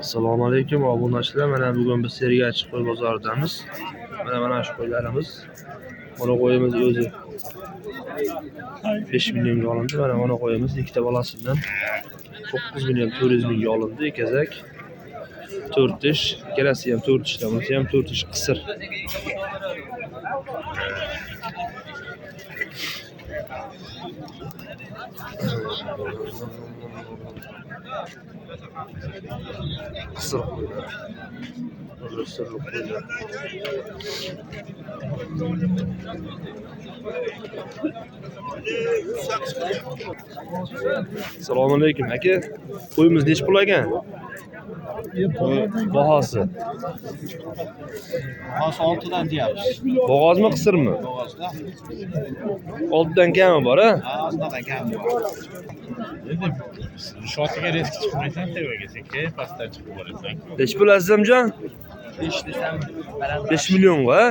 Assalomu alaykum obunachilar. Mana bugun biz Sergachi qo'y bozoridamiz. Mana shu qo'ylarimiz. Ona qo'yimiz o'zi 5 millionga olindi. Mana ona qo'yimiz ikkita bolasidan 9 million 400 mingga olindi. Ekezak 4 tish, ikkalasi ham 4 tishdan, bunisi ham 4 tish qisir. Qisir qo'ylar. Sirli qo'ylar. Assalomu alaykum aka. Qo'yimiz nechi pul ekan? Bahosi. Bahosi 6dan deyapmiz. Bo'g'ozmi, qisirmi? Bo'g'ozda. 6dan kami bor, a? Ozdan kam bor. Endi shotiga risk chiqmaysan tevaga, sekin pastdan chiqib borasan. Nechi pul, Azizamjon? 5 desam 5 millionga, a?